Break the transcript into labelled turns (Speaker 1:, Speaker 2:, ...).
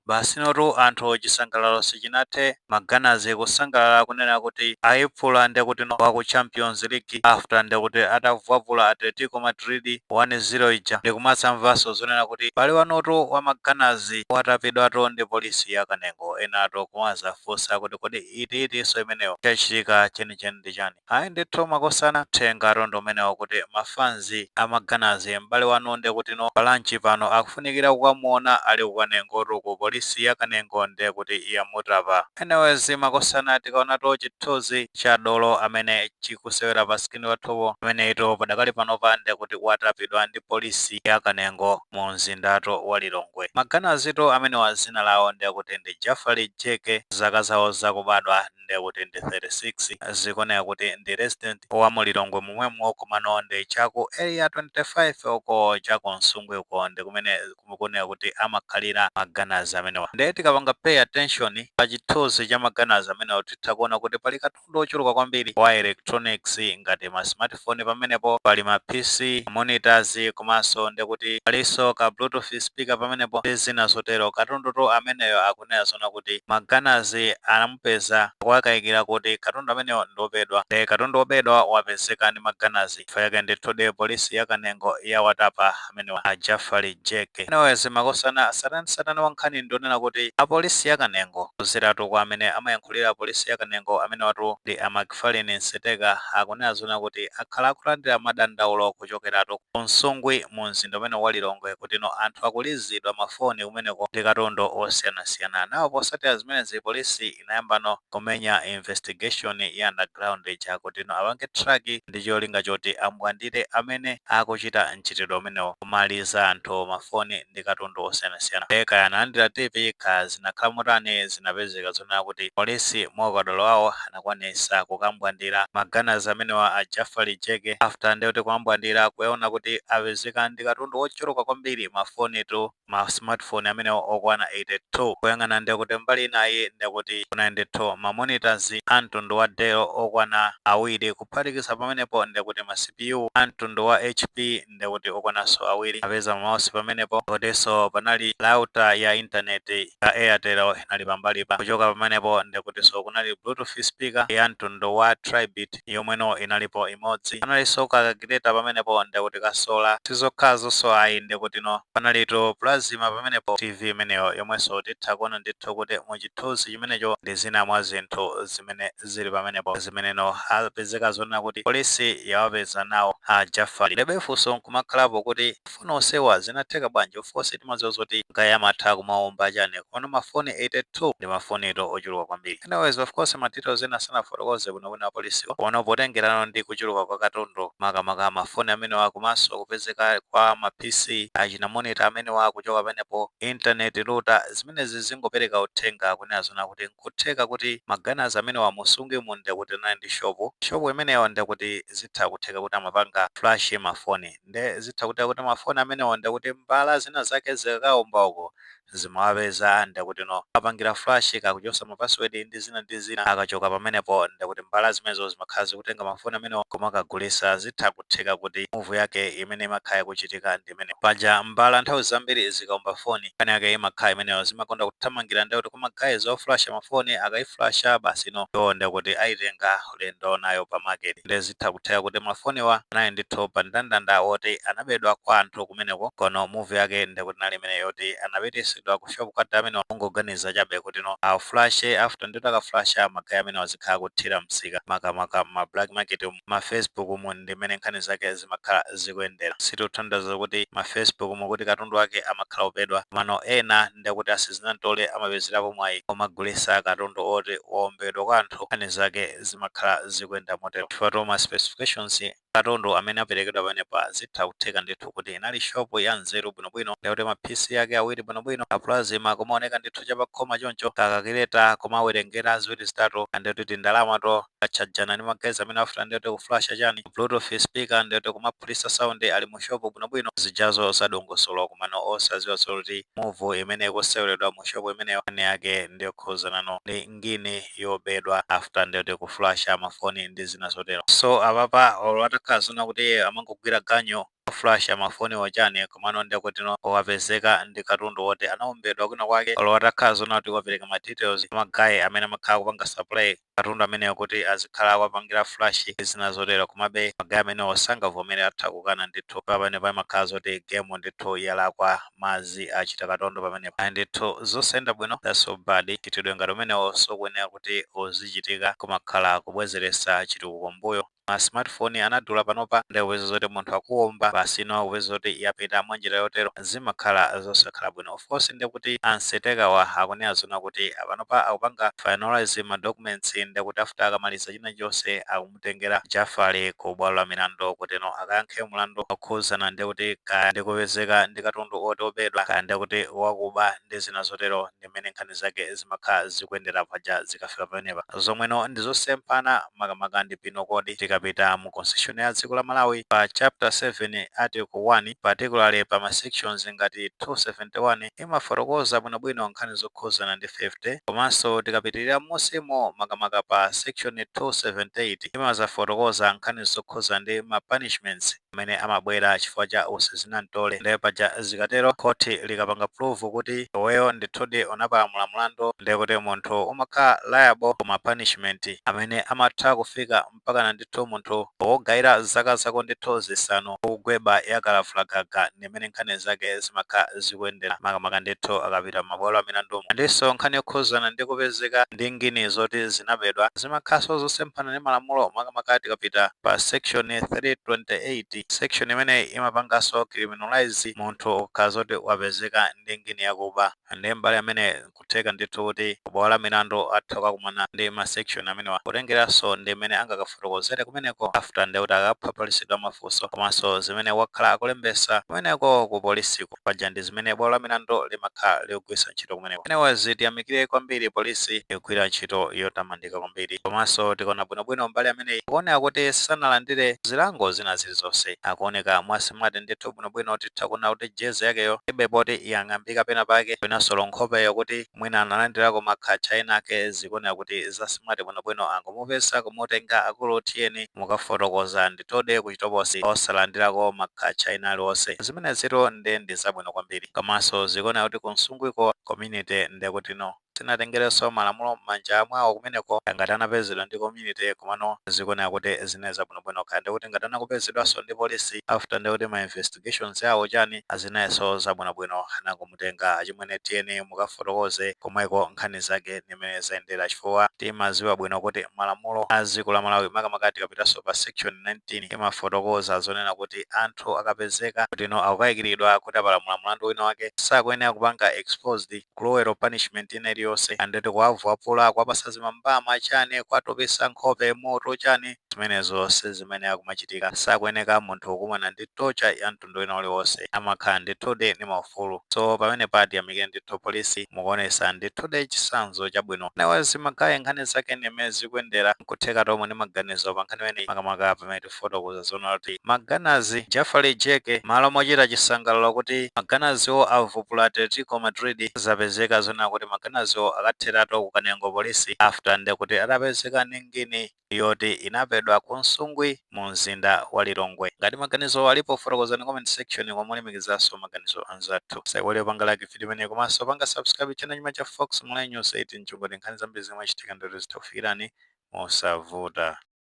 Speaker 1: Basinotu anthu chisangalalo sichinathe. Ma Gunners kusangalala kunena kuti ayiphula ndekuti no waku Champions League after ndekuti atavwavula Atletico Madrid 1-0 ija, ndikumatsamvanso zonena kuti pali wanotu wa ma Gunners watapidwatu ndi polisi ya Kanengo. Enatu kumazafunsa kuti kodi iti itinso imeneyo, chachitika chenicheni ndi chani? Ayi ndithu makosana, thenga ndi umenewo kuti ma fans a ma Gunners, m'bale wanu ndekuti no pa lunch pano akufunikira kukamuona ali kuKanengotu, ku polisi ya Kanengo, ndekuti yamutapa. Anyways makosana, tikaonato chithunzi cha dolo amene chikusewera pa screen wathupo, ameneito padakali panopa ndekuti watapidwa ndi polisi ya Kanengo mu mzindato wa Lilongwe. Ma Gunners-to amene zina lawo ndekuti ndi Jafari Jeke, zaka zawo zakubadwa ndekuti ndi 36, zikuoneka kuti ndi resident wa mu Lilongwe momwemo, komano ndi chaku Area 25 uko, chaku Nsungwi uko, ndi kumene kuoneka kuti amakhalira ma Gunners amenewa. Ndiye tikapanga pay attention pa chithunzi cha ma Gunners amenewa, titha kuona kuti pali katundu ochuluka kwambiri wa electronics, ngati ma smartphone pamenepo, pali ma PC, monitors, komanso ndekuti palinso ka Bluetooth speaker pamenepo ndi zina zotero. Katundutu ameneyo akunena zona kuti ma Gunners anamupeza kuwakayikira kuti katundu ameneyo ndi obedwa. Ndi katundu obedwa wapezeka ndi ma Gunners, chifukwa chake ndithu polisi ya Kanengo yawatapa amenewa a Jafari Jeke. Anyways makosana, satani satani wankhani ndionena kuti apolisi ya Kanengo, kuzeratu kwa amene amayankhulira polisi ya Kanengo, amene watu ndi a Macfarlane Nseteka, akunena zona kuti akhala akulandira madandaulo kuchokeratu ku Nsungwi mu mzinda umene wa Lilongwe, kuti no anthu akulizidwa mafoni kumeneko ndi katundu osiyanasiyana. Nawo posatira zimenezi, polisi inayambano kumenya investigation ya underground ija kuti no apange track ndi cholinga choti ambwandire amene akuchita mchitidwe umenewo, kumaliza anthu mafoni ndi katundu osiyanasiyana. Kaya analandira tip, kaya zinakhala motani, zinapezeka zonena kuti polisi mwaukadaulo wawo anakwanisa kukambwandira ma Gunners amenewa a Jafari Jeke. After ndekuti kuambwandira, kuyaona kuti apezeka ndi katundu wochuluka kwambiri, mafoni tu, ma smartphone amenewo okwana 82. Kuyang'ana ndekuti mbali inayi, ndekuti kunali ndithu ma monitors a mtundu wa Dell okwana awiri. Kuphatikiza pamenepo, ndekuti ma CPU a mtundu wa HP ndekuti okwananso awiri. Apeza mouse pamenepo, kotinso panali router ya internet ya Airtel inali pambalipa. Kuchoka pamenepo, ndekutinso kunali Bluetooth speaker ya mtundu wa Tribit yomweno inalipo imodzi. Panalinso calculator pamenepo, ndekuti kasola. Sizokhazonso ayi, ndekuti no panalitu plasma pamenepo, TV imeneyo yomwenso titha kuona ndithu kuti muchithunzi chimenecho ndi zina mwa zinthu zimene zili pamenepo, zimeneno apezeka zonena kuti polisi yawapeza nawo a Jafari. Lebe funso nkumakhalapo kuti mafoni onsewa zinatheka bwanji? Of course timadziwa zoti ngaya amatha kumaomba chani, kono mafoni 82 ndi mafonito ochuluka kwambiri. Anyways, of course ma details ena sanafotokoze bwinobwino apolisiwo, kono potengerano ndi kuchuluka kwa katundu, makamaka mafoni amenewa, komanso kupezeka kwa ma PC, achina monitor amenewa, kuchoka pamenepo internet router, zimenezi zingopereka uthenga kunena zona kuti nkutheka kuti ma Gunners amenewa musunge munde kuti anali ndi shop. Shop imeneyo ndekuti zitha kutheka kuti amapanga flash mafoni, nde zitha kutheka kuti mafoni amenewo ndekuti mbala zina zake zikakaomba uko zimawapeza, ndekuti no apangira flash, kakuchosa ma password ndi zina ndi zina. Akachoka pamenepo, ndekuti mbala zimenezo zimakhala zikutenga mafoni amenewo kumakagulisa. Zitha kutheka kuti move yake imene imakhala ikuchitika ndi imene paja. Mbala nthawi zambiri zikaomba foni, kani yake imakhala imeneyo, zimakonda kuthamangira ndekuti kuma guys oflasha mafoni. Akayiflasha basi, no iwo ndekuti ayitenga ulendo nayo pa market. Nde zitha kutheka kuti mafoniwa anali ndithu pa mndandanda woti anabedwa kwa anthu kumeneko, kono move yake ndekuti nali imene yoti anapitisidwa ku shop kwa amene ungoganiza chabe kuti no aflashe. After ndito akaflasha, ma guy amene azikhala kuthira msika, makamaka ma black market, ma Facebook mu ndimene nkhani zake zimakhala zikuyendera. Situtanthauza kuti ma Facebook mukuti katundu wake amakhala obedwa, mano ena ndekuti asizinantole amapezerapo mwayi omagulisa katundu oti waombedwa kwa anthu. Nkhani zake zimakhala zikuyenda motero chifukwa ma specifications katundu amene aperekedwa pamenepa, zitha kutheka ndithu kuti inali shop ya nzeru bwinobwino, ndikuti ma PC yake awiri bwinobwino, a plasma kumaoneka ndithu chapakhoma choncho, ka calculator kumawerengera ziwiri zitatu, ndikuti ndalama to kachajana ndi ma guys amene afuna ndikuti kuflasha chani, Bluetooth speaker ndikuti kumaphulisa sound ali mu shop bwinobwino, zijazo zadongosolo. Komano osaziwa zoti move imene ikuseweredwa mu shop imeneyo nkhani yake ndiyokhuzana ndi ngini yobedwa after ndikuti kuflasha mafoni ndi zina zotero. So apapa olo atakhala zona kuti amangogwira ganyo. Flash amafoni wachani, komano ndi kuti no wapezeka ndi katundu woti anaombedwa kwina kwake, olo atakhala zona kuti wapereka ma details ma guy amene amakhala kupanga supply katundu ameneyo kuti azikhala wapangira flash, zina zotero. Komabe ma guy amenewo sangavomere, atha kukana ndithu. Pamene pamakhala zoti game ndithu yalakwa, madzi achita katondo pamenepo ndithu, zosayenda bwino. That's so bad. Chitidwe ngati umenewo sokuyenera kuti uzichitika, kumakhala kubwezeresa chitukuko mbuyo. Ma smartphone anadula panopa, ndikupeza zoti munthu akuwomba basi, no kupeza zoti yapita mwanjira yotero, zimakhala zosakhala bwino. Of course, ndikuti ansetekawa akunena zona kuti panopa akupanga finalize ma documents, ndikuti after akamaliza china chonse akumutengera Jafari ku bwalo la milandu kuti no akayankhe mlandu okhuzana ndikuti kaya ndikupezeka ndi katundu oti obedwa, kaya ndikuti wakuba ndi zina zotero. Ndimene nkhani zake zimakhala zikuyendera paja zikafika pamenepa, zomweno ndizosemphana makamaka ndi penal code. Tikapita mu constitution ya dziko la Malawi pa chapter 7 article 1, particularly pa ma sections ngati 271, imafotokoza bwinobwino nkhani zokhuzana ndi 50. Komanso tikapitirira musimo, makamaka pa section 278, imazafotokoza nkhani zokhuzana ndi ma punishments amene amabwera chifukwa cha usizinamtole. Ndiye paja zikatero, khoti likapanga prove kuti iweyo ndithudi unapalamula mlandu, ndiye kuti munthu umakhala liable kuma punishment amene amatha kufika mpakana ndithu munthu wogayira zaka zako ndithu 5 ukugweba yakalavulagaga. Ndimene nkhani zake zimakhala zikuyendera makamaka ndithu akapita mabwalo a milandumo. Ndinso nkhani yokhuzana ndi kupezeka ndi ngini zoti zinabedwa zimakhalanso zosemphana ndi malamulo, makamaka tikapita pa section 328. Section imene imapanganso criminalize munthu ukhala zoti wapezeka ndi ngini yakuba. Ndi mbali amene kutheka ndithu kuti bwalo la milandu atha kukakumana ndi ma section amenewa, kutengeranso ndi mmene angakafotokozere kumeneko after ndi kuti akaphapalisidwa mafunso, komanso zimene wakhala akulembesa kumeneko ku polisiko paja ndi zimene bwalo la milandu limakhala likugwiritsa ntchito kumeneko. Anyways, tiyamikire kwambiri polisi, ikugwira ntchito yotamandika kwambiri. Komanso tikaona bwinobwino mbali ameneyi, kuoneka kuti sanalandire zilango zina zilizonse, akuoneka mwa smart ndithu bwinobwino. Titha kuona kuti jezi yakeyo ibe poti yang'ambika pena pake, kwinanso lonkhopeyo kuti mwina analandirako makhacha ena ake, zikuoneka kuti za smart bwinobwino. Angomupeza, kumutenga, "Akulu, tiyeni mukafotokoza," nditode kuchitoposi osalandirako makhacha ena aliwonse. Zimene zito ndi zabwino kwambiri. Komanso zikuoneka kuti kunsungwiko community ndekuti no sinatengerenso malamulo m'manja mwawo kumeneko. Ngati anapezedwa ndi community, komano zikuoneka kuti zine zabwinobwino. Kaya ndikuti ngati anakupezedwanso ndi polisi after ndikuti ma investigations yawo chani, azinayenso zabwinobwino, anangomutenga, "Achimwene, tiyeni mukafotokoze komweko." Nkhani zake ndimene zayendera, chifukwa timaziwa bwino kuti malamulo a dziko la Malawi, makamaka tikapitanso pa section 19, imafotokoza zonena kuti anthu akapezeka kuti no akukayikiridwa kuti apalamula mlandu wina wake, sakuyenera kupanga exposed cruel punishment ina iliyonse, anditi kuwavwapula, kuwapasa zimambama chani, kuwatopesa nkhope moto chani, zimenezo zimene akumachitika. Sakuyeneka munthu kukumana ndi torture ya mtundu wina uliwonse, amakhala ndithudi ndi maufulu. So pamene pati yamikire ndithu polisi, mukuonesa ndithudi chitsanzo chabwino. Anyways ma guys, nkhani zake ndimene zikuyendera. Nkutheka tomwe ndi maganizo pa nkhani imeneyi, makamaka pamene tifotokoza zoona kuti ma Gunners, Jafari Jeke, malo mochita chisangalalo kuti ma Gunners-wo avupula Atletico Madrid, zapezeka zoona kuti ma Gunners-wo akatheratu ku Kanengo polisi after ndekuti atapezeka ndi ngini yoti inapedwa ku Nsungwi mu mzinda wa Lilongwe. Ngati maganizo alipo, fotokozani comment section, kwamulemekizanso maganizo anzathu. Saiwale panga like video imeneyi komanso panga subscribe channel chima cha Fox Mulai News 18 chongoti nkhani zambiri zimwe chitika ndoti zitakufikirani mosavuta.